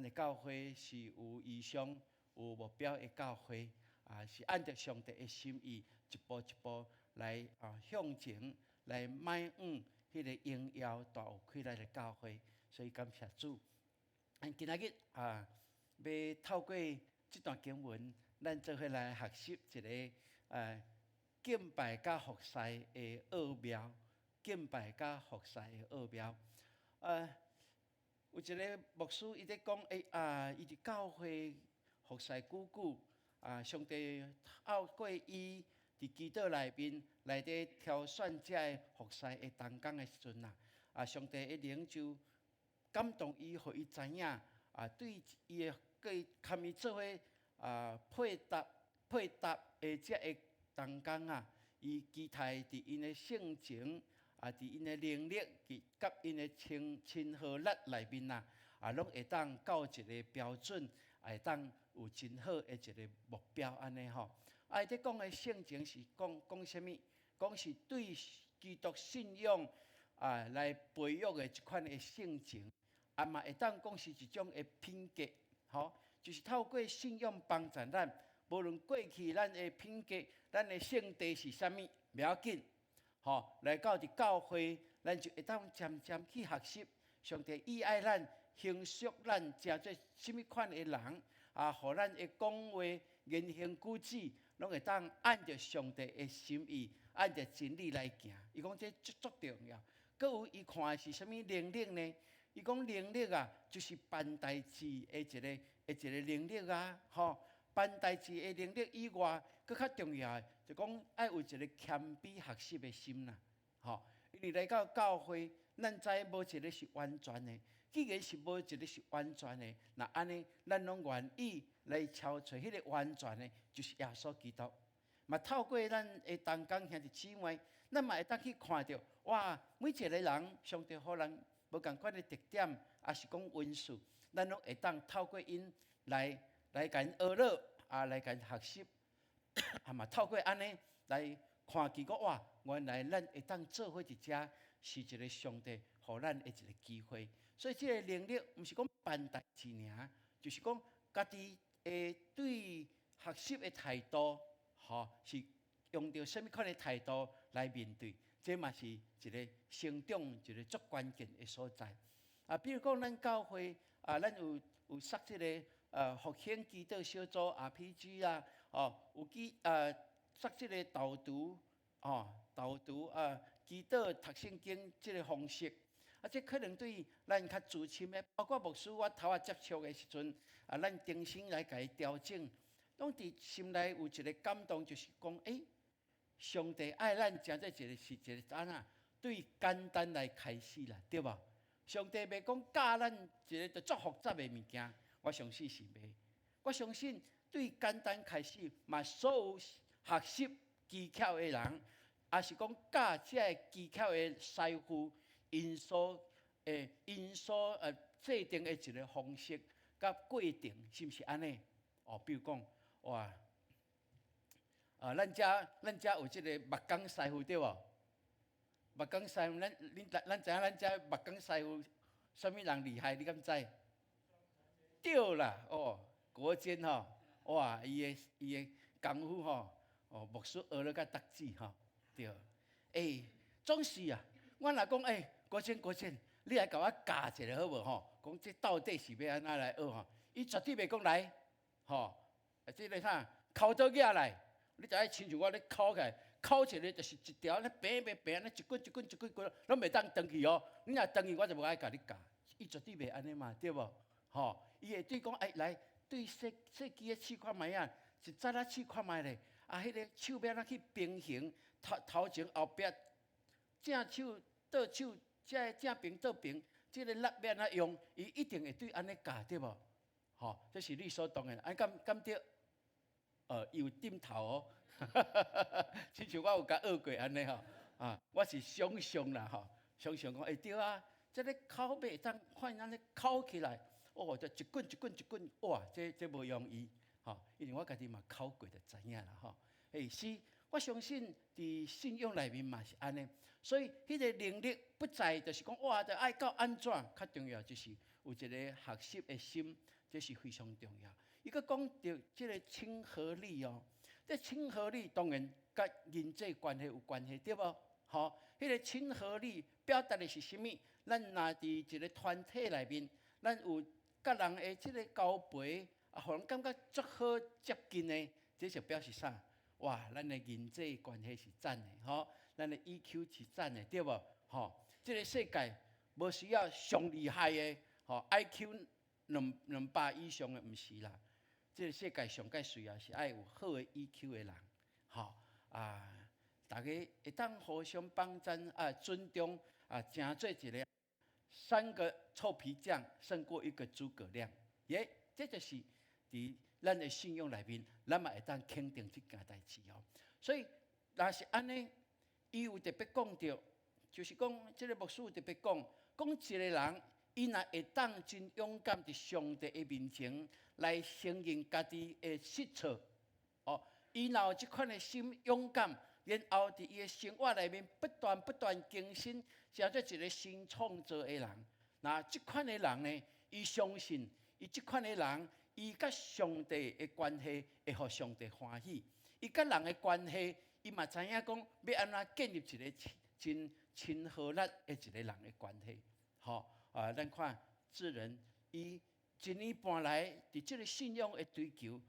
的教會是有異象、有目標的教會，是按著上帝的心意，一步一步來向前來邁向彼个榮耀大有氣力的教會。所以感謝主。咱今仔日欲透過這段經文，咱做伙來學習一个敬拜佮服侍的奧妙，敬拜佮服侍的奧妙。有一个牧師伊咧講，伊佇教會服侍久久，上帝透過伊佇祈禱內面來咧挑選這个服侍的同工的時陣啊，上帝的靈就感動伊，予伊知影對伊的過堪伊做伙配搭的這个同工啊，伊期待佇𪜶的性情，佇𪜶的能力及佮𪜶的親和力內面啊，攏會當到一個標準，會當有真好的一個目標按呢吼。伊咧講的性情是講講啥物？講是對基督信仰來培育的這款的性情，嘛會當講是一種的品格，吼，就是透過信仰幫助咱，無論過去咱的品格、咱的性地是啥物，袂要緊，吼，來到佇教會，咱就會當漸漸去學習上帝意愛咱，形塑咱成做啥物款的人，予咱的講話、言行舉止，攏會當按著上帝的心意，按著真理來行。伊講這足足重要。閣有伊看的是啥物能力呢？伊講能力啊，就是辦代誌的一個能力啊，吼！辦代誌的能力以外，閣較重要的，就講愛有一個謙卑學習的心啦，吼！因為來到教會，咱知無一個是完全的。既然是無一個是完全的，若按呢，咱攏願意來朝揣彼个完全的，就是耶穌基督。嘛，透過咱的同工兄弟姊妹，咱嘛會當去看著，哇！每一個人，上帝予人無仝款的特點，抑是講恩賜，咱攏會當透過𪜶來共𪜶學落，來共𪜶學習，嘛透過按呢來看見講，哇！原來咱會當做伙佇遮，是一個上帝予咱的一個機會。所以這个能力，毋是講辦代誌爾，就是講家己的對學習的態度，吼，是用著啥物款的態度來面對，這嘛是一個成長一個足關鍵的所在。比如講，咱教會啊，咱有設這个復興祈禱小組 RPG 啊，哦，有去設這个導讀，哦，導讀啊，祈禱讀聖經這个方式。這可能對咱較資深的，包括牧師，我頭仔接觸的時陣，咱重新來共伊調整，攏佇心內有一個感動，就是講，上帝愛咱成做一個是一個按怎？對簡單來開始啦，對無？上帝袂講教咱一个就足複雜的物件，我相信是袂。我相信對簡單開始，嘛所有學習技巧的人，抑是講教這个技巧的師傅，𪜶所制定的一個方式佮過程，是毋是按呢？哦，比如講，哇，咱遮有這个木工師傅對無？木工師傅，咱知影咱遮木工師傅啥物人厲害？你敢知？對啦，哦，國堅吼，哇，伊的功夫吼，哦，牧師學了佮得志吼，對。總是啊，我若講，國堅國堅，你來共我教一下好無吼？講這到底是欲按怎來學吼？伊絕對袂講來，吼，這个啥，鉤刀拿來，你就愛親像我咧鉤起來，鉤一个就是一條，咧平平平，咧一棍一棍一棍棍，攏袂當斷去哦。你若斷去，我就無愛共你教。伊絕對袂按呢嘛，對無？吼，伊會對講，來，對設設計的試看覓啊，一早仔試看覓咧，彼个手欲按怎去平衡，頭前後壁，正手倒手，這个正平倒平，這个力欲按怎用，伊一定會對按呢教，對無？吼，這是理所當然，敢對？伊有點頭哦，親像我有共學過按呢吼，我是想象啦吼，想象講，對啊，這个鉤欲會當看按呢鉤起來，哦，就一棍一棍一棍，哇，這無容易，吼，因為我家己嘛鉤過就知影啦吼。是，我相信佇信仰內面嘛是按呢，所以彼个能力不在，就是講哇，就愛到按怎，較重要就是有一个學習的心，這是非常重要。伊閣講著這个親和力哦，這親和力當然佮人際關係有關係，對無？吼，彼个親和力表達的是啥物？咱若佇一个團體內面，咱有佮人的這个交陪，啊，予人感覺足好接近的，這就表示啥？哇，咱的人際關係是讚的，吼，咱的 EQ 是讚的，對無？吼，這个世界無需要上厲害的，吼，IQ 200以上的，毋是啦。這个世界上蓋需要是愛有好的 EQ 的人，吼啊，大家會當互相幫贊啊，尊重啊，成做一个三個臭皮匠勝過一個諸葛亮。耶，這就是佇咱的信仰內面，咱嘛會當肯定這件代誌哦。所以，若是按呢，伊有特別講著，就是講這个牧師有特別講，講一個人，伊若會當真勇敢佇上帝的面前來承認家己的失錯，哦，伊若有這款的心勇敢，然後佇伊的生活內面不斷不斷更新，成做一个新創造的人。那這款的人呢，伊相信，伊這款的人，伊佮上帝的關係會予上帝歡喜。伊佮人的關係，伊嘛知影講欲按怎建立一个真親和力的一个人的關係。吼啊，咱看智人，伊一年半來佇這个信仰的追求，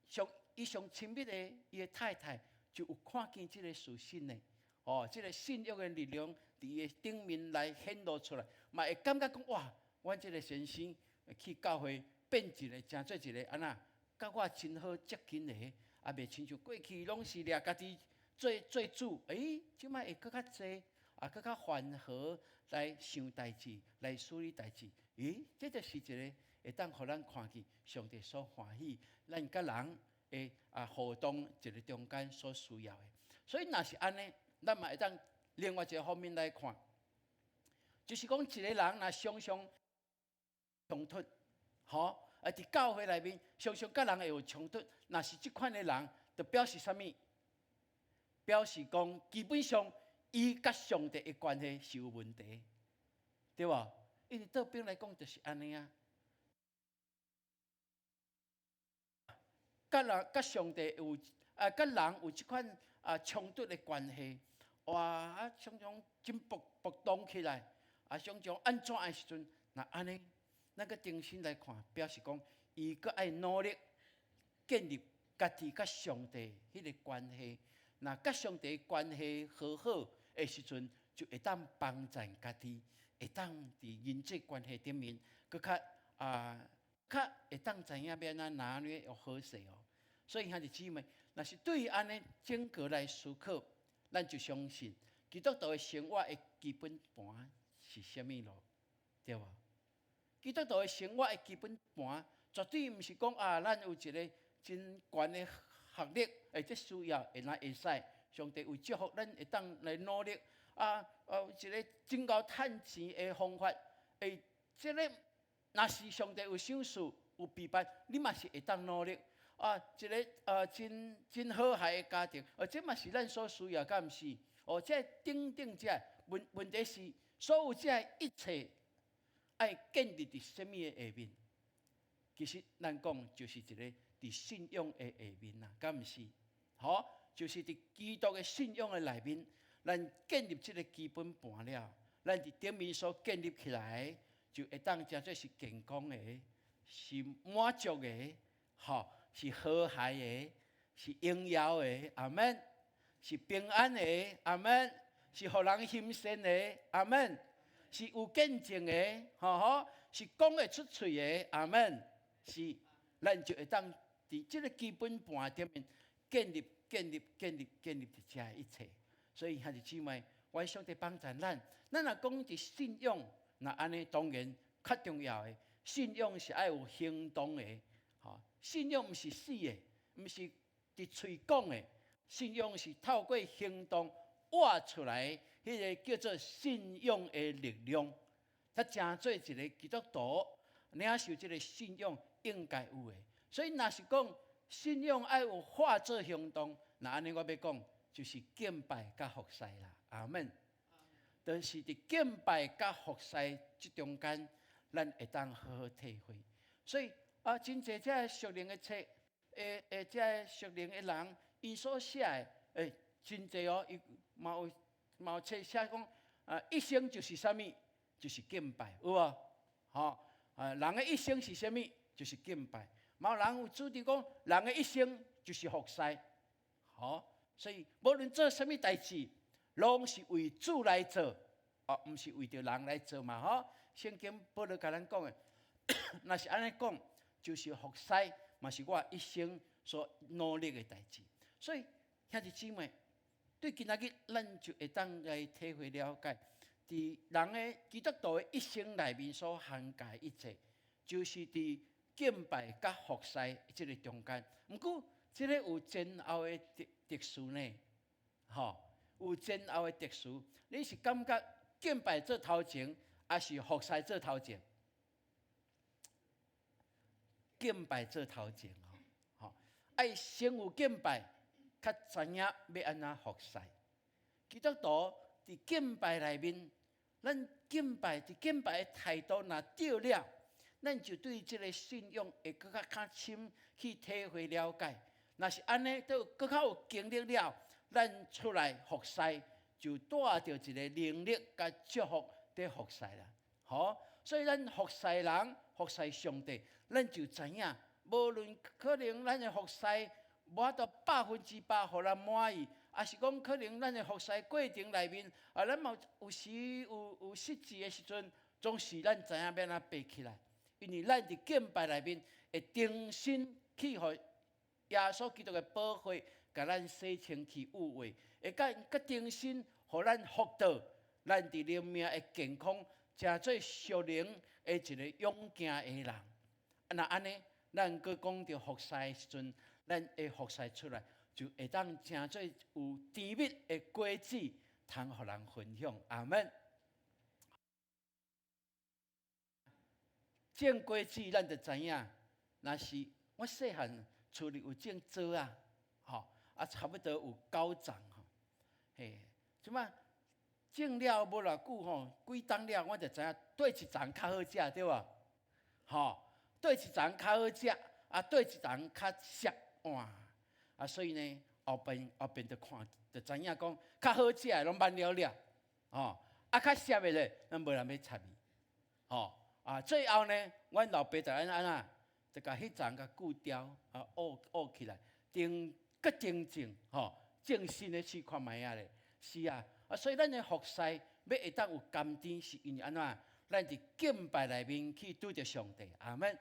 上伊上親密的伊的太太就有看見這个事實呢。哦，這个信仰的力量佇伊的頂面來顯露出來，嘛會感覺講哇，阮這个先生去教會變一个，成做一个按怎，佮我真好接近的，啊，袂親像過去攏是掠家己做做主，欸，這擺會閣較濟，啊，閣較緩和來想代誌，來處理代誌。咦，這就是一个會當予咱看見上帝所歡喜，咱佮人的啊互動一个中間所需要的。所以若是按呢，咱嘛會當另外一个方面來看，就是講一个人若常常衝突，吼，啊，佇教會內面常常佮人會有衝突，若是這款的人，就表示啥物？表示講基本上伊佮上帝的關係是有問題，對無？因為倒邊來講就是按呢啊。佮人佮上帝有啊，佮人有這款啊衝突的關係，哇！啊，常常真暴暴動起來，啊，常常按怎的時陣，若按呢，咱閣重新來看，表示講伊閣愛努力建立家己佮上帝彼个關係。若佮上帝關係和好的時陣，就會當幫助家己，會當佇人際關係頂面閣較啊。較會當知影欲按怎拿捏會好勢哦。所以兄弟姊妹，若是對按呢整個來思考，咱就相信基督徒的生活的基本盤是啥物咯？對無？基督徒的生活的基本盤，絕對毋是講啊，咱有一个真懸的學歷，欸，這需要會若會使，上帝為祝福咱會當來努力啊，有一个真𠢕趁錢的方法，欸，這个。若是上帝有賞賜、有備辦，你嘛是會當努力啊！一个真真和諧的家庭，這嘛是咱所需要，敢毋是？哦，這等等這問問題是，所有這一切愛建立佇啥物的下面？其實咱講就是一个佇信仰的下面啦，敢毋是？吼，就是佇基督的信仰的內面，咱建立這个基本盤了，咱佇頂面所建立起來。就會當成做是健康的，是滿足的，吼，是和諧的，是榮耀的，阿們，是平安的，阿們，是予人欣羨的，阿們，是有見證的，吼吼，是講會出喙的，阿們，是，咱就會當佇這个基本盤頂面建立、建立、建立、建立佇遮一切。所以兄弟姊妹，願上帝幫助咱。咱若講佇信仰。那按呢，當然較重要的信仰是愛有行動的，吼！信仰毋是死的，毋是佇喙講的，信仰是透過行動活出來，彼个叫做信仰的力量。才成做一个基督徒領受這个信仰應該有的。所以，若是講信仰愛有化做行動，那按呢我欲講就是敬拜佮服侍啦。阿們。就是佇敬拜佮服侍這中間，咱會當好好體會。所以啊，真濟這屬靈的冊，這屬靈的人，伊所寫的，真濟哦，伊嘛有冊寫講，啊，一生就是啥物？就是敬拜，有無？吼，啊，人的一生是啥物？就是敬拜。嘛有人有主張講，人的一生就是服侍，吼。所以無論做啥物代誌，攏是為主來做，哦，毋是為著人來做嘛，吼。聖經保羅共咱講的，若是按呢講，就是服侍，嘛是我一生所努力的代誌。所以兄弟姊妹，對今仔日咱就會當來體會了解，佇人的基督徒的一生內面所涵蓋一切，就是佇敬拜佮服侍這个中間。毋過，這个有前後的特殊呢，吼，有前後的特殊。你是感覺敬拜做頭前，抑是服侍做頭前？敬拜做頭前吼，吼，愛先有敬拜，較知影欲按怎服侍。基督徒佇敬拜內面，咱敬拜佇敬拜的態度若對了，咱就對這个信仰會閣較深去體會了解。若是按呢，都閣較有經歷了，咱出來服侍就帶著一个能力佮祝福佇服侍啦。吼，所以咱服侍人、服侍上帝，咱就知影，無論可能咱的服侍無法度100%予人滿意，抑是講可能咱的服侍過程內面，啊，咱嘛有時有失志的時陣，總是咱知影欲按怎爬起來，因為咱佇敬拜內面會重新去予耶穌基督的寶血，共咱洗清去污穢，會閣閣重新予咱復到咱佇靈命的健康，成做屬靈的一个勇健的人。若按呢，咱閣講著服侍的時陣，咱會服侍出來，就會當成做有甜蜜的果子，通予人分享。阿門。種果子，咱就知影，若是我細漢厝裡有種棗仔，吼，啊，差不多有九叢吼，嘿，這擺種了無偌久吼，幾冬了，我就知影佗一叢較好食，對無？吼，佗一叢較好食，啊，佗一叢較澀，哇！啊，所以呢，後邊就看，就知影講，較好食的攏挽了了，吼，啊，較澀的咧，咱無人欲插伊，吼，啊，最後呢，阮老爸就按怎，就共彼叢共鋸掉，啊，挖起來，重閣重種，吼，種新的試看覓仔咧，是啊，啊，所以咱的服侍欲會當有甘甜，是因為按怎？咱佇敬拜內面去拄著上帝，阿門。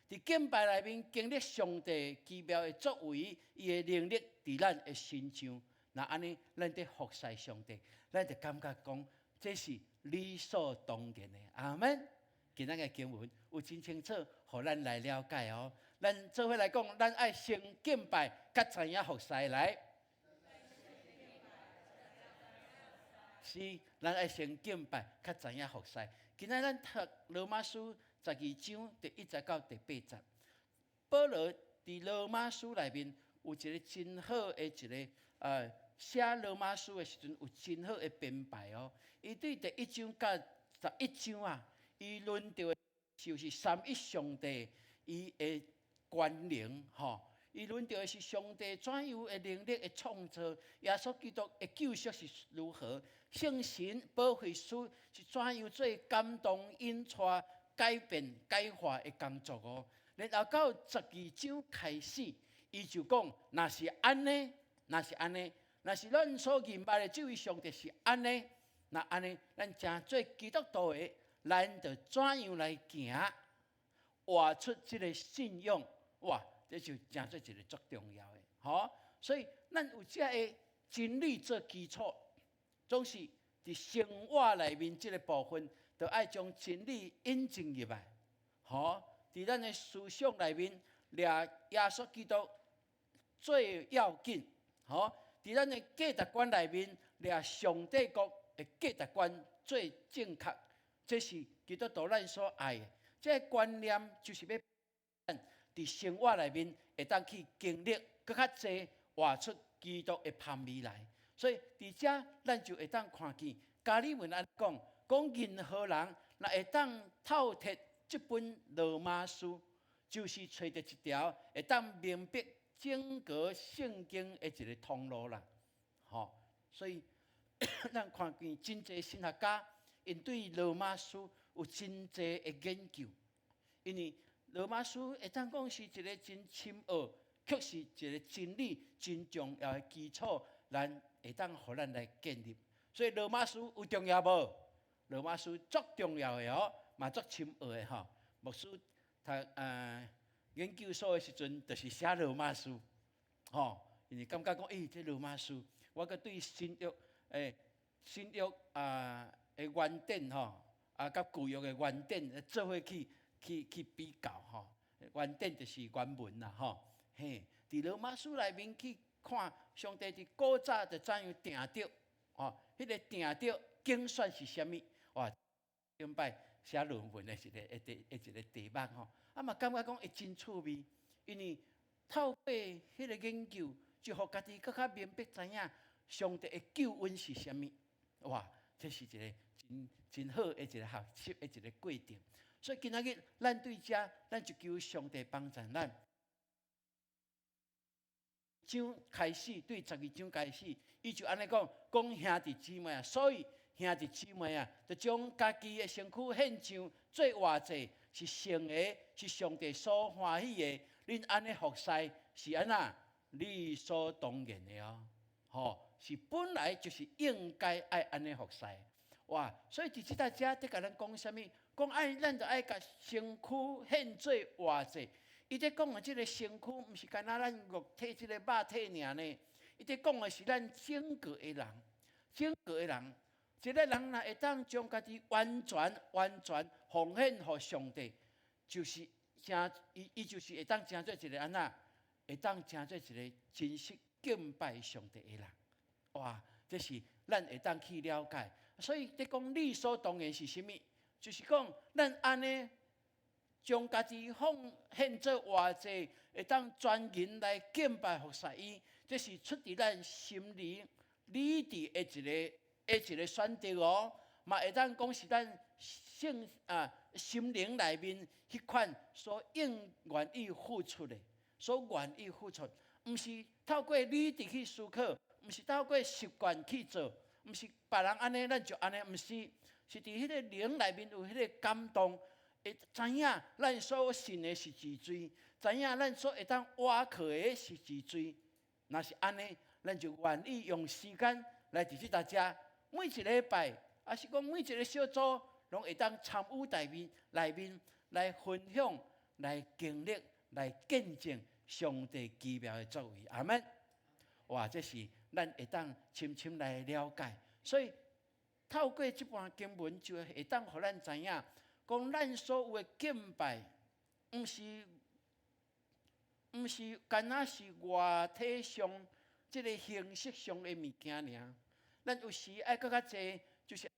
佇敬拜內面經歷上帝奇妙的作為，伊的能力佇咱的身上，若按呢，咱佇服侍上帝，咱就感覺講這是理所當然的，阿門。今仔日經文有真清楚，予咱來了解哦。咱做伙來講，咱愛先敬拜，才知影服侍來。是，咱愛先敬拜，才知影服侍。今仔咱讀羅馬書十二章第一節到第八節，保羅佇羅馬書內面有一个真好的一个，寫羅馬書的時陣有真好的編排哦。伊對第一章到十一章啊，伊論著的就是三一上帝伊的權能，吼。伊論著的是上帝怎樣的能力的創造，耶穌基督的救贖是如何，聖神保惠師是怎樣做感動、引帶、改變、改化的工作哦。然後到十二章開始，伊就講：若是按呢，若是按呢，若是咱所認捌的這位上帝是按呢，若按呢，咱成做基督徒的，咱就怎樣來行，活出這个信仰，哇！這就成做一个足重要的，吼！所以咱有這个真理做基礎，總是佇生活內面這个部分，就愛將真理引進入來，吼！佇咱的思想內面，掠耶穌基督最要緊，吼！佇咱的價值觀內面，掠上帝國的價值觀最正確，這是基督徒咱所愛的。這个觀念就是欲佇生活內面會當去經歷，閣較濟活出基督的芳味來。所以佇遮咱就會當看見加爾文按呢講，講任何人若會當透徹這本羅馬書，就是揣著一條會當明白整個聖經的一個通路啦。吼，所以咱看見真濟神學家，𪜶對羅馬書有真濟的研究，因為羅馬書會當講是一個真深奧，卻是一個真理真重要的基礎，咱會當予咱來建立。所以羅馬書有重要無？羅馬書足重要的哦，嘛足深奧的吼。牧師讀研究所的時陣，就是寫羅馬書，吼，因為感覺講，欸，這羅馬書，我閣對新約，欸，新約啊的原典吼，啊，佮舊約的原典做伙去去去比較吼。原典就是原文啦，吼，嘿，佇羅馬書內面去看，上帝佇古早就怎樣定著，吼，彼個定著揀選是啥物？哇，頂擺寫論文的一個一個一個題目吼，啊嘛感覺講會真趣味，因為透過彼個研究，就予家己閣較明白知影上帝的救恩是啥物。哇，這是一個真真好的一個學習的一個過程。所以今仔日咱對遮，咱就求上帝幫助咱。章開始，對十二章開始，伊就按呢講，講兄弟姊妹啊，所以兄弟姊妹啊，就將家己的身軀獻上做活祭，是聖的，是上帝所歡喜的。恁按呢服侍是按怎理所當然的哦，吼，是本來就是應該愛按呢服侍。哇！所以佇這搭遮佇共咱講啥物？講愛咱就愛共身軀獻做活祭。伊咧講的這个身軀，毋是干焦咱肉體這个肉體爾呢。伊咧講的是咱整個的人，整個的人，一个人若會當將家己完全完全奉獻予上帝，就是成伊伊就是會當成做一个按怎？會當成做一个真實敬拜上帝的人。哇！這是咱會當去了解。所以咧講理所當然是啥物？就是講咱按呢。將家己奉獻做活祭，會當全人來敬拜服侍伊，這是出佇咱心靈理智的一个的一个選擇哦。嘛會當講是咱性啊心靈內面彼款所應願意付出的，所願意付出，毋是透過理智去思考，毋是透過習慣去做，毋是別人按呢，咱就按呢，毋是，是佇彼个靈內面有彼个感動。會知影咱所信的是真罪，知影咱所會當倚靠的是真罪。若是按呢，咱就願意用時間來佇這搭遮，每一禮拜，抑是講每一個小組，攏會當參與內面內面來分享、來經歷、來見證上帝奇妙的作為。阿們。哇，這是咱會當深深來了解。所以透過這段經文，就會當予咱知影。講咱所有的敬拜，毋是毋是干焦是外體上這个形式上的物件爾。咱有時愛閣較濟，就是。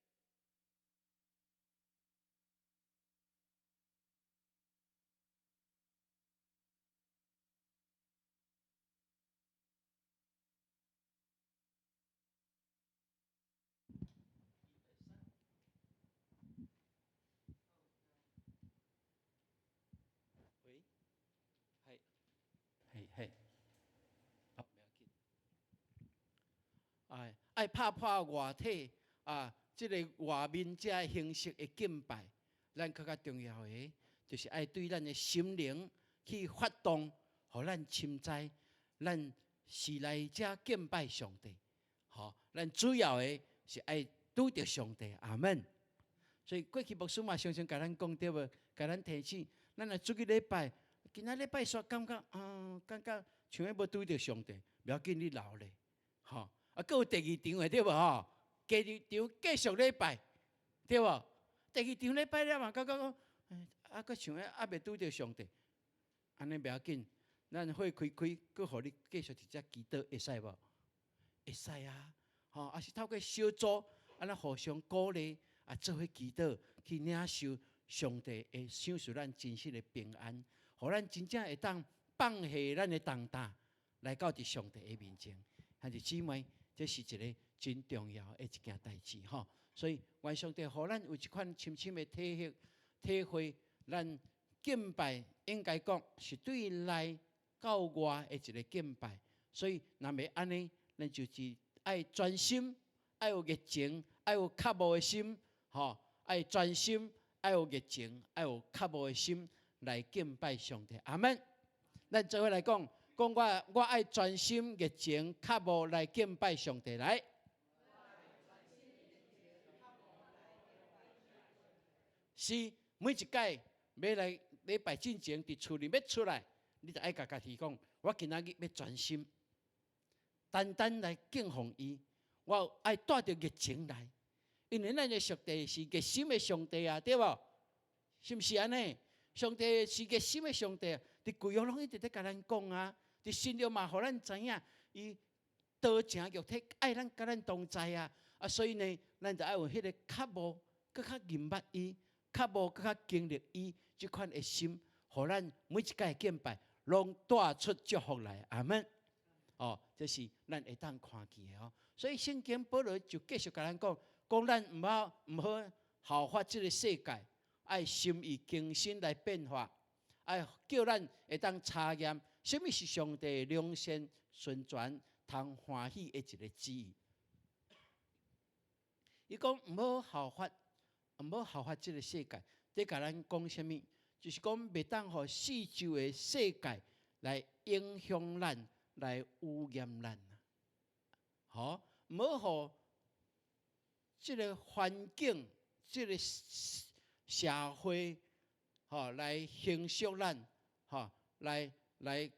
喂，係，係係，好，無要緊。哎，愛拍破外體啊，這个外面這个形式的敬拜，咱閣較重要的，就是愛對咱的心靈去發動，予咱深知，咱是來遮敬拜上帝。吼，咱主要的是愛拄著上帝，阿們。所以過去牧師嘛常常共咱講對無？共咱提醒，咱若出去禮拜，今仔禮拜煞感覺，啊，感覺像咧無拄著上帝，無要緊，你留咧，吼，啊，閣有第二場的對無吼？第二場繼續禮拜，對無？第二場禮拜了嘛，感覺講，啊，閣像咧猶未拄著上帝，按呢無要緊，咱會開開，閣予你繼續佇遮祈禱，會使無？會使啊，吼，抑是透過小組，按呢互相鼓勵，啊，做伙祈禱，去領受上帝會賞賜咱真實的平安，予咱真正會當放下咱的重擔，來到佇上帝的面前。兄弟姊妹，這是一个真重要的一件代誌，吼。所以願上帝予咱有這款深深的體會體會，咱敬拜應該講是對內到外的一个敬拜。所以若欲按呢，咱就是愛專心，愛有熱情，愛有渴慕的心，吼，愛專心，愛有熱情，愛有渴慕的心來敬拜上帝。阿們，咱做伙來講，講我我愛專心、熱情、渴慕來敬拜上帝來。是每一擺欲來禮拜進前，佇厝裡欲出來，你就愛共家己講：我今仔日欲專心，單單來敬奉伊。我愛帶著熱情來，因為咱的上帝是熱心的上帝啊，對無？是毋是按呢？上帝是熱心的上帝，佇舊約攏一直咧共咱講啊，佇新約嘛，予咱知影，伊道成肉體愛咱佮咱同在啊。啊，所以呢，咱就愛有彼个渴慕，閣較認捌伊，渴慕閣較經歷伊這款的心，予咱每一擺敬拜，攏帶出祝福來。阿們。哦，這是咱會當看見的哦。所以聖經保羅就繼續共咱講，講咱毋好毋好效法這个世界，愛心意更新來變化，愛叫咱會當查驗啥物是上帝良善、純全、通歡喜的一个旨意。伊講毋好效法，毋好效法這个世界，佇共咱講啥物？就是講袂當予四周的世界來影響咱，來污染咱啊！吼，毋好予這个環境、這个社會，吼來形塑咱，吼來來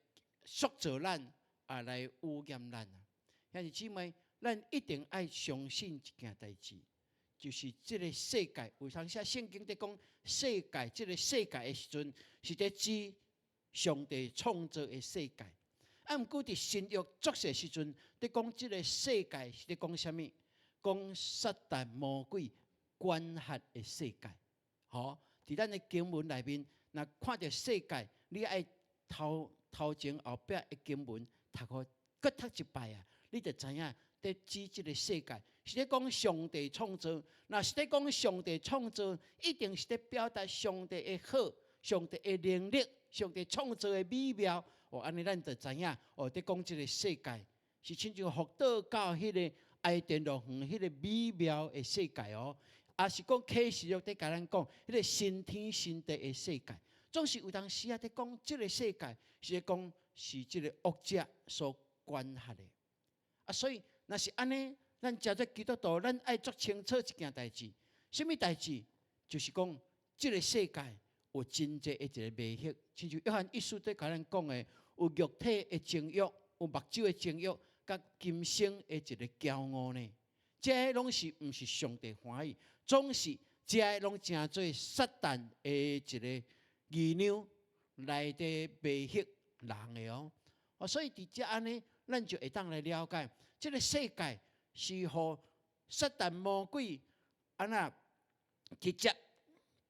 塑造咱，啊來污染咱啊！兄弟姊妹，咱一定愛相信一件代誌，就是這个世界，有當時聖經佇講世界，這个世界的時陣，是佇指上帝創造的世界。啊，毋過佇新約作世時陣，佇講這个世界是佇講啥物？講撒旦魔鬼管轄的世界。吼，佇咱的經文內面，若看著世界，你愛頭頭前後壁的經文讀予閣讀一擺啊，你就知影佇指這个世界是咧講上帝創造。若是咧講上帝創造，一定是咧表達上帝的好、上帝的能力、上帝創造的美妙。哦，按呢咱就知影，哦，佇講這个世界是親像福島到彼个伊甸樂園彼个美妙的世界哦，抑是講啟示錄佇共咱講彼个新天新地的世界，總是有當時啊佇講這个世界是咧講是這个惡者所管轄的。啊，所以若是按呢，咱誠濟基督徒，咱愛足清楚一件代誌，啥物代誌？就是講這个世界有真濟的一个迷惑，親像約翰一書佇共咱講的，有肉體的情欲，有目睭的情欲，佮今生的一个驕傲呢。這攏是毋是上帝歡喜？總是這攏成做撒旦的一个伎倆來佇迷惑人的哦。哦，所以佇遮按呢，咱就會當來了解，這个世界是予撒旦魔鬼按怎直接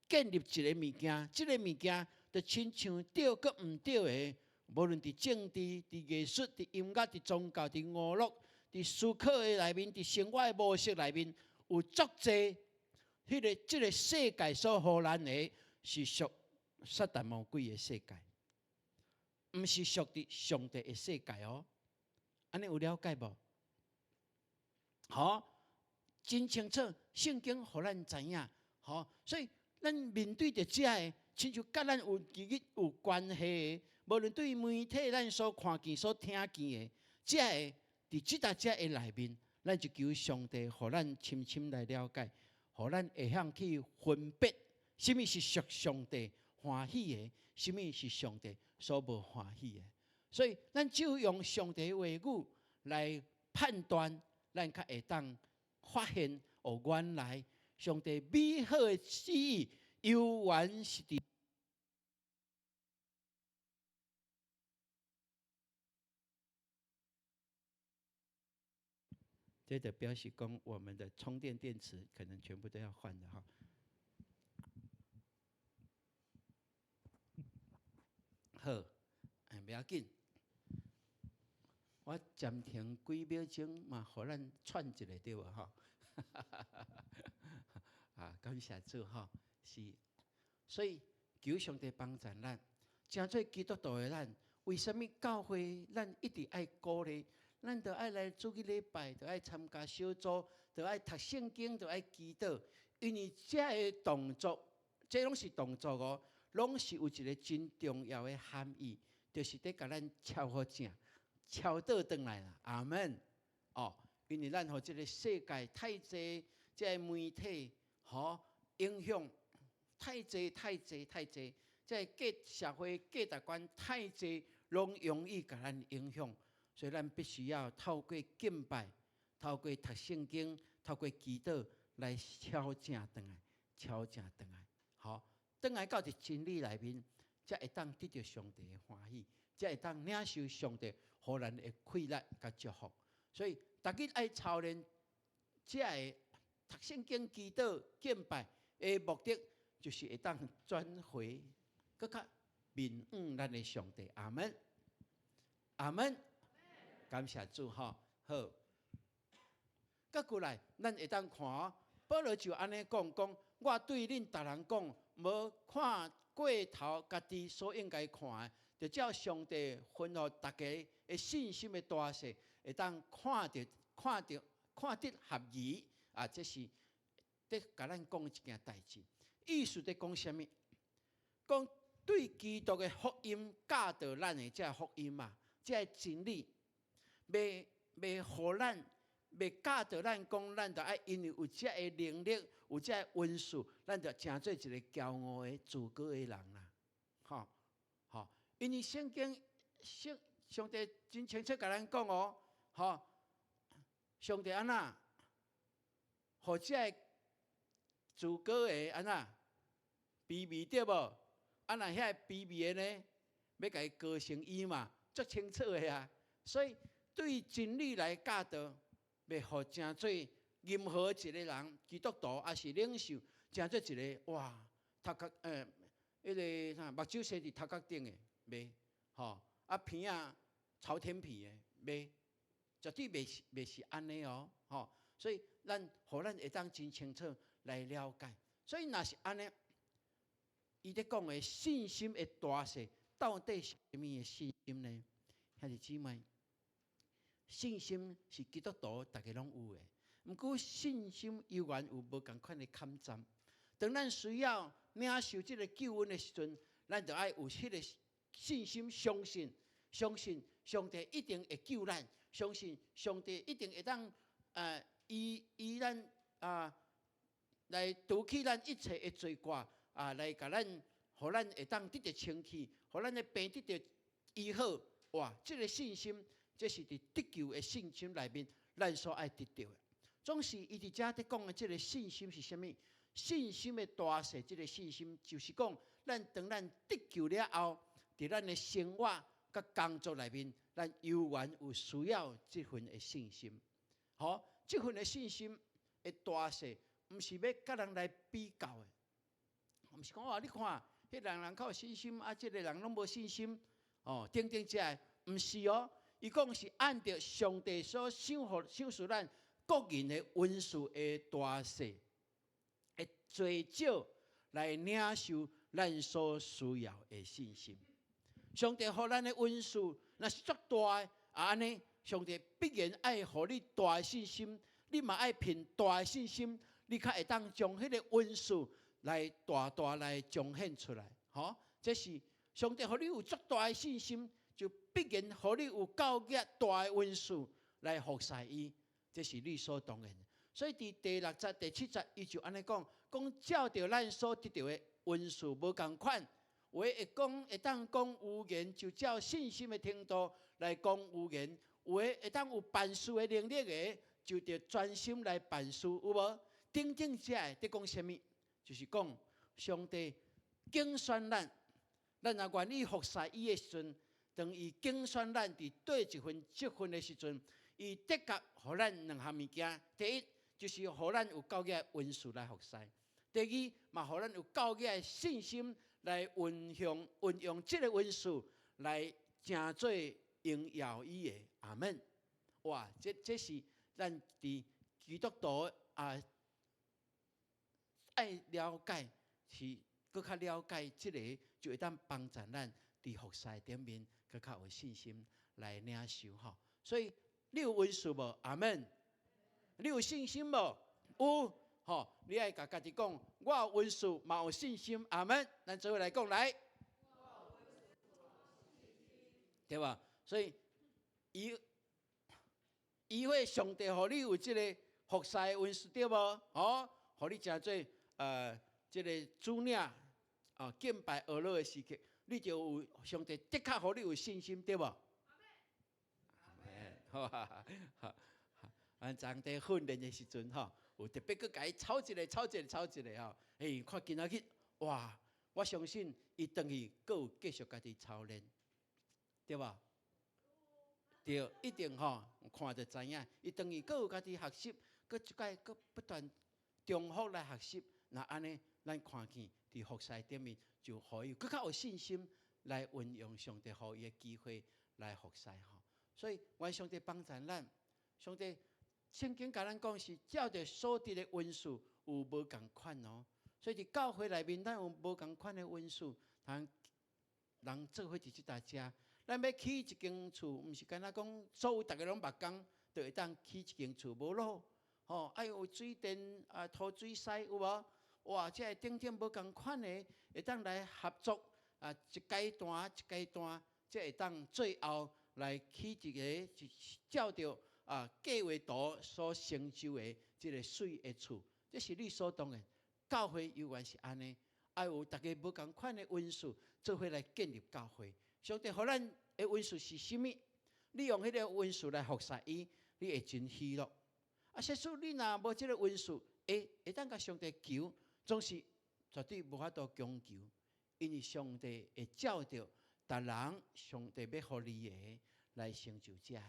建立一个物件，這个物件就親像對佮毋對的，無論佇政治、佇藝術、佇音樂、佇宗教、佇娛樂、佇思考的內面、佇生活的模式內面，有足濟彼个這个世界所予咱的，是屬撒旦魔鬼的世界，毋是屬佇上帝的世界哦。按呢有了解無？好，真清楚，聖經予咱知影，吼，所以咱面對著這个，親像佮咱有直接有關係的，無論對媒體咱所看見、所聽見的，這个佇這搭這个內面，咱就求上帝予咱深深來了解，予咱會曉去分別，啥物是屬上帝歡喜的，啥物是上帝所無歡喜的。所以，咱只有用上帝的話語來判斷，咱較會當發現哦，原來上帝美好的旨意，猶原是佇。這就表示講，我們的充電電池可能全部都要換的哈。好，哎，袂要緊，我暫停幾秒鐘嘛，予咱喘一下對無吼？啊，感謝主吼，是，所以求上帝幫助咱，成做基督徒的咱，為啥物教會咱一直愛鼓勵？咱著愛來主日禮拜，著愛參加小組，著愛讀聖經，著愛祈禱。因為這个動作，這攏是動作哦，攏是有一個真重要的含義，就是佇共咱超好正，超倒轉來啦。阿門。哦，因為咱予這个世界太濟，這个媒體，吼影響太濟太濟太濟，這個價社會價值觀太濟，攏容易共咱影響，所以咱必須要透過敬拜、透過讀聖經、透過祈禱來超正轉來，超正轉來，好，轉來到佇真理內面，才會當得著上帝的歡喜，才會當領受上帝予咱的氣力佮祝福。所以，逐日愛操練這个讀聖經、祈禱、敬拜的目的，就是會當轉回，閣較面向咱的上帝。阿門，阿門。感謝主吼，好。閣過來，咱會當看，保羅就按呢講講，我對恁逐人講，無看過頭家己所應該看的，就照上帝分予逐家的信心的大細，會當看著、看著、看得合宜啊！這是佇共咱講一件代誌，意思佇講啥物？講對基督的福音教導咱的這福音啊，這真理，袂袂予咱，袂教導咱講，咱著愛因為有這個能力，有這個恩賜，咱就成做一個驕傲的、自高的人啦。吼吼，因為聖經聖上帝真清楚共咱講哦，吼，上帝按怎，予這个自高的按怎卑微對無？啊，若遐個卑微的呢，欲共伊高升伊嘛，足清楚的啊。所以對真理來教導，袂予成做任何一個人，基督徒抑是領袖，成做一個哇，頭殼彼个啥目睭生佇頭殼頂的，袂吼，啊鼻仔朝天鼻的，袂，絕對袂是袂是按呢哦，吼。所以咱予咱會當真清楚來了解。所以若是按呢，伊咧講的信心的大細，到底是啥物的信心呢？兄弟姊妹，信心是基督徒逐家攏有的，毋過信心猶原有無仝款的坎站。當咱需要領受這个救恩的時陣，咱就愛有彼个信心，相信，相信上帝一定會救咱，相信上帝一定會當醫醫咱啊，來除去咱一切的罪過啊，來共咱，予咱會當得著清氣，予咱的病得著醫好。哇！這个信心，這是佇得救的信心內面，咱所愛得著的。總是伊佇遮佇講的這个信心是啥物？信心的大細，這个信心就是講，咱當咱得救了後，佇咱的生活佮工作內面，咱猶原有需要這份的信心。好，這份的信心的大細，毋是欲佮人來比較的，毋是講哇，你看，彼个人較有信心，啊，這个人攏無信心，哦，等等這个，毋是哦。伊講是按著上帝所賞予賞賜咱各人的恩賜的大細，的濟少來領受咱所需要的信心。上帝予咱的恩賜，若是足大的，啊按呢，上帝必然愛予你大的信心，你嘛愛憑大的信心，你較會當將彼個恩賜來大大來彰顯出來。吼，這是上帝予你有足大的信心，就必然予你有夠額大的恩賜來服侍伊，這是理所當然。所以佇第六節、第七節，伊就按呢講，講照著咱所得著的恩賜無仝款，有的會講會當講預言，就照信心的程度來講預言；有的會當有辦事的能力的，就著專心來辦事，有無？等等這个佇講啥物？就是講上帝揀選咱，咱若願意服侍伊的時陣，當伊揀選咱佇佗一份職份的時陣，伊的確予咱兩項物件。第一，就是予咱有夠額的恩賜來服侍；第二，嘛予咱有夠額的信心來運用運用這个恩賜來成做榮耀伊的。阿門。哇！這這是咱佇基督徒啊愛了解，是閣較了解這个，就會當幫助咱佇服侍頂面，閣較有信心來領受吼。所以你有恩賜無？阿門。你有信心無？有吼。你愛共家己講，我有恩賜，嘛有信心。阿門。咱做伙來講來，對無？所以伊伊會上帝予你有這个服侍的恩賜，對無？吼，予你成做這个主領啊敬拜哀樂的時刻，你就有上帝的確予你有信心，對無？阿門。好哈哈，好，咱昨佇訓練的時陣吼，有特別閣共伊操一个、操一个、操一个吼。欸，看今仔日，哇！我相信伊轉去閣有繼續家己操練，對無？對，一定吼，看就知影。伊轉去閣有家己學習，閣一擺閣不斷重複來學習。若按呢，咱看見佇服侍頂面，就予伊閣較有信心來運用上帝予伊的機會來服侍吼。所以，願上帝幫助咱。上帝聖經共咱講是照著所得的恩賜有無仝款哦。所以佇教會內面，咱有無仝款的恩賜，通人做伙佇這搭食。咱欲起一間厝，毋是干焦講所有逐个攏木工，就會當起一間厝，無咯。吼，愛有水電啊、土水師有無？哇，這个等等無仝款的，會當來合作啊，一階段一階段，才會當最後來起一个照著啊計劃圖所成就的這个媠的厝，這是理所當然。教會猶原是按呢，愛有逐个無仝款的恩賜，做伙來建立教會。上帝予咱的恩賜是啥物？你用彼个恩賜來服侍伊，你會真喜樂。啊，假使你若無這个恩賜，會當共上帝求，總是絕對無法度強求，因為上帝會照著逐人，上帝欲予你的來成就這个。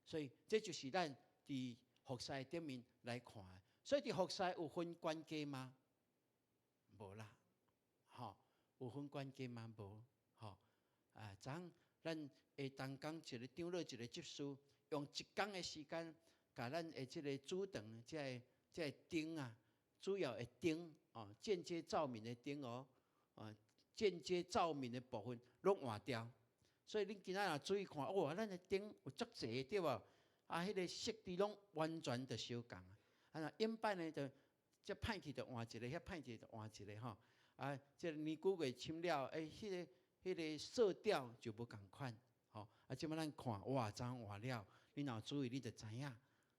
所以這就是咱佇服侍頂面來看的。所以佇服侍有分懸低嗎？無啦，吼，有分懸低嗎？無，吼。啊，昨昏咱會同工一个長老一个執事，用一工的時間，共咱的這个主堂這个燈啊，主要的燈哦，間接照明的燈哦，啊，間接照明的部分攏換掉。所以恁今仔若注意看，哇，咱的燈有足濟對無？啊，彼个設置攏完全就相仝。啊，若永擺呢，就這歹去就換一个，遐歹去就換一个吼。啊，這个年久月深了，欸，彼个色調就無仝款，吼。啊，這擺咱看，哇，昨昏換了，你若有注意，你就知影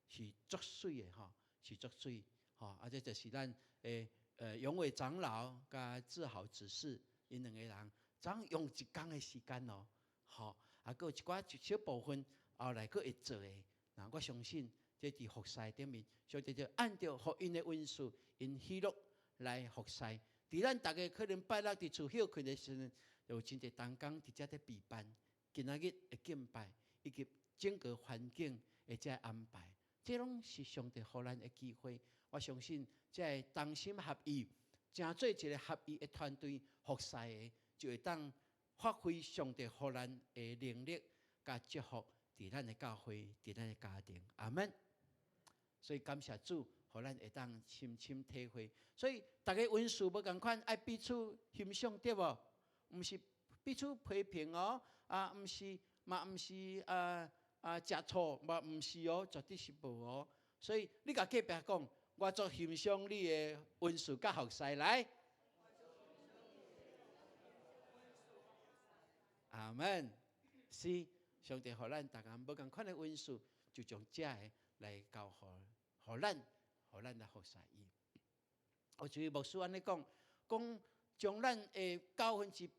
是足媠的吼，是足媠，吼。啊，這就是咱的永偉長老佮志豪執事𪜶兩個人，昨昏用一工的時間哦，吼，啊，閣有一寡一小部分後來閣會做的。那我相信，這佇服侍頂面，上帝就按著予𪜶的恩賜，𪜶喜樂來服侍。佇咱逐个可能拜六佇厝歇睏的時陣，有真濟同工佇遮咧備辦，今仔日的敬拜以及整個環境的這安排，這攏是上帝予咱的機會。我相信，這个同心合意，成做一个合一的團隊服侍的，就會當發揮上帝予咱的能力，佮祝福佇咱的教會，佇咱的家庭。阿門。所以感謝主，予咱會當深深體會。所以逐个恩賜無仝款，愛彼此欣賞對無？毋是彼此批評哦，啊，毋是嘛，毋是啊啊食醋嘛，毋是哦，絕對是無哦。所以你共隔壁講，我足欣賞你的恩賜佮服侍來。阿門。是，上帝予咱逐个無仝款的恩賜，就將這个來交予咱，予咱來服侍伊。有一位牧師按呢講，講將咱的95%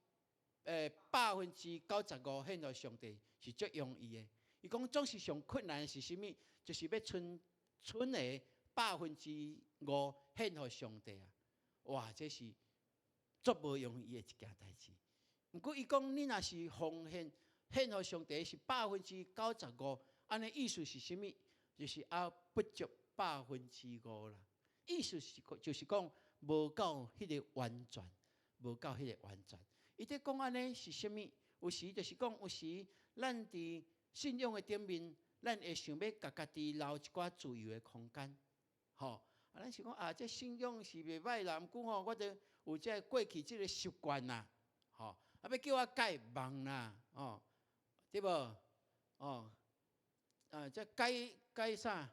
獻予上帝是足容易的。伊講總是上困難的是啥物？就是欲賰賰的5%獻予上帝啊！哇，這是足無容易的一件代誌。毋過伊講，你若是奉獻獻予上帝是95%，按呢意思是啥物？就是啊不足5%啦。意思是就是講無夠彼个完全，無夠彼个完全。伊佇講按呢是啥物？有時就是講，有時咱佇信仰的頂面，咱會想欲共家己留一寡自由的空間，吼。啊，咱想講啊，這信仰是袂䆀啦，毋過吼，我著有這過去這个習慣啦，吼，啊，欲叫我改茫啦，哦，對無？哦，啊，這改改啥？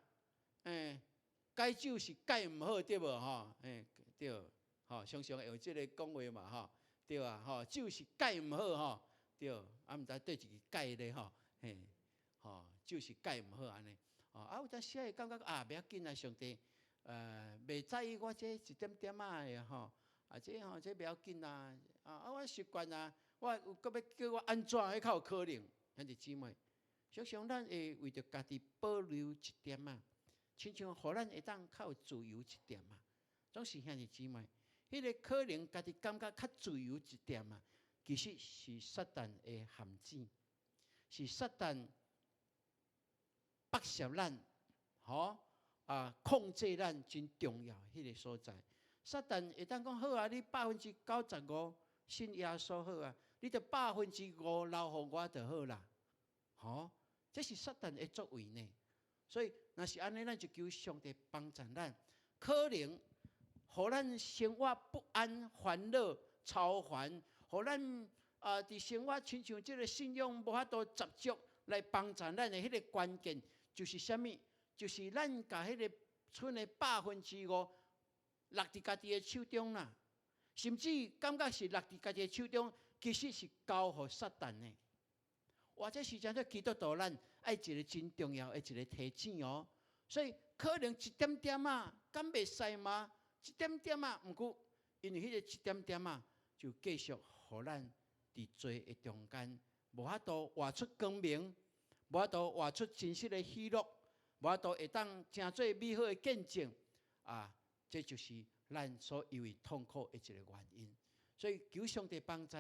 改酒是改毋好，對無？吼，對，吼，常常會有這个講話嘛，吼，對啊，吼，酒是改毋好，吼，對，啊，毋知佗一支改咧，吼，嘿，吼，酒是改毋好按呢，哦，啊，有當時會感覺啊，袂要緊啊，上帝，袂在意我這一點點仔的吼，啊，這吼這袂要緊啊，啊，我習慣啊，我有閣欲叫我按怎，彼較有可能，兄弟姊妹，常常咱會為著家己保留一點仔，親像予咱會當較有自由一點仔，總是兄弟姊妹，彼个可能家己感覺較自由一點仔，其實是撒旦的陷阱，是撒旦剝削咱，吼啊，控制咱真重要彼个所在。撒旦會當講好啊，你95%信耶穌好啊，你著5%留予我就好啦，吼，這是撒旦的作為呢。所以，若是按呢，咱就求上帝幫助咱，可能予咱生活不安、煩惱、操煩，予咱啊佇生活親像這个信仰無法度集中來幫助咱的彼个關鍵，就是啥物？就是咱共彼个賰的5%落佇家己的手中啦，甚至感覺是落佇家己的手中，其實是交予撒旦的。哇！這是誠做基督徒咱愛一个真重要的一个提醒哦。所以可能一點點仔，敢袂使嗎？一點點仔，毋過因為彼個一點點仔，就繼續予咱佇罪的中間，無法度活出光明，無法度活出真實的喜樂，無法度會當成做美好的見證啊！這就是咱所以為痛苦的一个原因。所以求上帝幫助，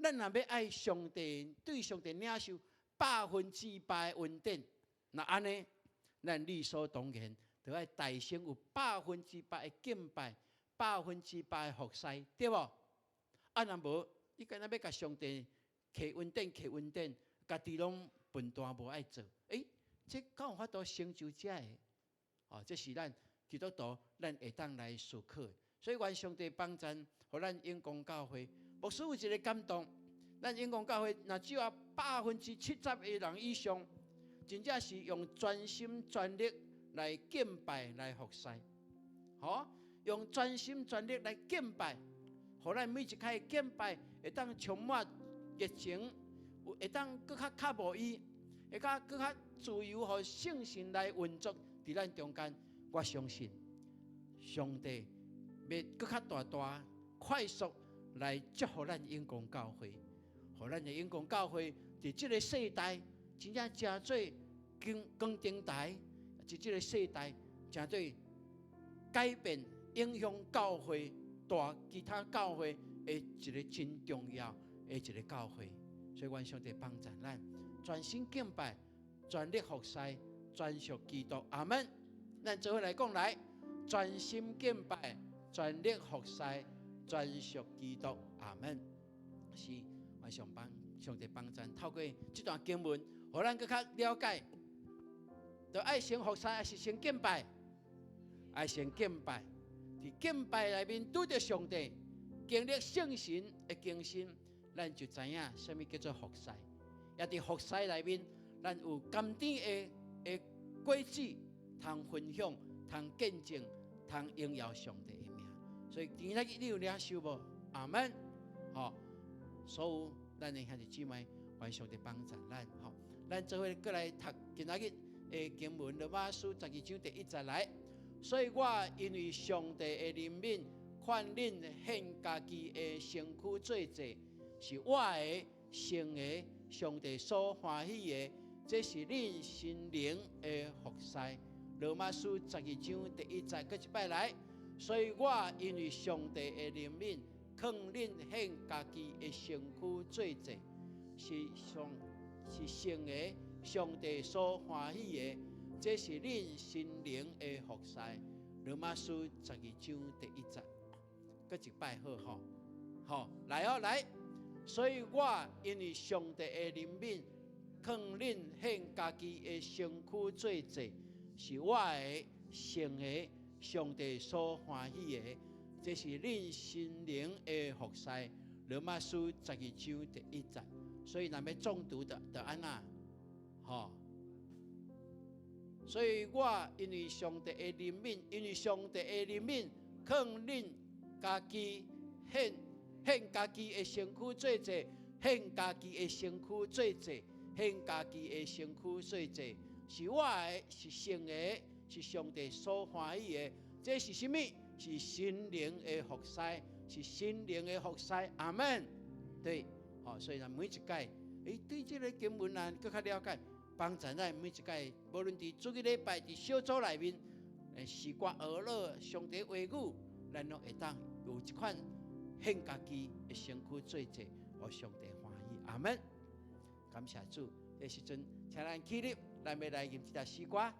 咱若欲愛上帝，對上帝領受100%的恩典，若按呢，咱理所當然，著愛大聲有百分之百的敬拜，百分之百的服侍，對無？啊，若無，你敢若欲共上帝摕恩典，摕恩典，家己攏笨蛋無愛做，這敢有法度成就這个？哦，這是咱基督徒，咱會當來思考的。所以願上帝幫助，予咱永光教會牧師有一个感動，咱永光教會若只有70%的人以上，真正是用全心全力來敬拜、來服侍，吼，用全心全力來敬拜，予咱每一擺敬拜會當充滿熱情，會當閣較靠無伊，會較閣較自由，予聖神來運作佇咱中間。我相信上帝欲閣較大大快速來祝福咱永光教會，予咱的永光教會佇這个世代真正成做光光燈台，佇這个世代成做改變、影響教會大其他教會的一个真重要的一个教會。所以，願上帝幫助咱，全心敬拜，全力服侍，專屬基督。阿門。咱做伙來講來，全心敬拜，全力服侍，專屬基督。阿門。是，願上幫上帝幫助，透過這段經文，予咱閣較了解，著愛先服侍，抑是先敬拜？愛先敬拜。佇敬拜內面拄著上帝，經歷聖神的更新，咱就知影啥物叫做服侍。也佇服侍內面，咱有甘甜的的果子，通分享，通見證，通榮耀上帝的名。所以今仔日你有領受無？阿門。吼，所有咱的兄弟姊妹，願上帝幫助咱。吼，咱做伙閣來讀今仔日的經文，羅馬書十二章第一節來。所以我因為上帝的憐憫，勸恁獻家己的身軀做祭，是活的、聖的，上帝所歡喜的，這是恁心靈的服侍。羅馬書十二章第一節，閣一擺來。所以我因為上帝的憐憫，勸恁獻家己的身軀做祭，是上是聖的，上帝所歡喜的，這是恁心靈的服侍。羅馬書十二章第一節，閣一擺好吼，吼來哦來。所以我因為上帝的憐憫，勸恁獻家己的身軀做祭，是活的、聖的，上帝所歡喜的，這是恁心靈的服侍。羅馬書12章第1節。所以若欲誦讀的，就按呢，吼。所以我因為上帝的憐憫，因為上帝的憐憫，勸恁家己獻獻家己的身軀做祭，獻家己的身軀做祭，獻家己的身軀做祭，是我的，是聖的，是上帝所歡喜的。這是啥物？是心靈的服侍，是心靈的服侍。阿門。對，吼，所以咱每一屆，對這个經文啊，閣較了解，幫助咱每一屆，無論佇主日禮拜，佇小組內面，詩歌學樂上帝話語，咱攏會當有這款獻家己的身軀做祭，予上帝歡喜。阿門。感謝主，這時陣，請咱起立，咱欲來吟這條詩歌。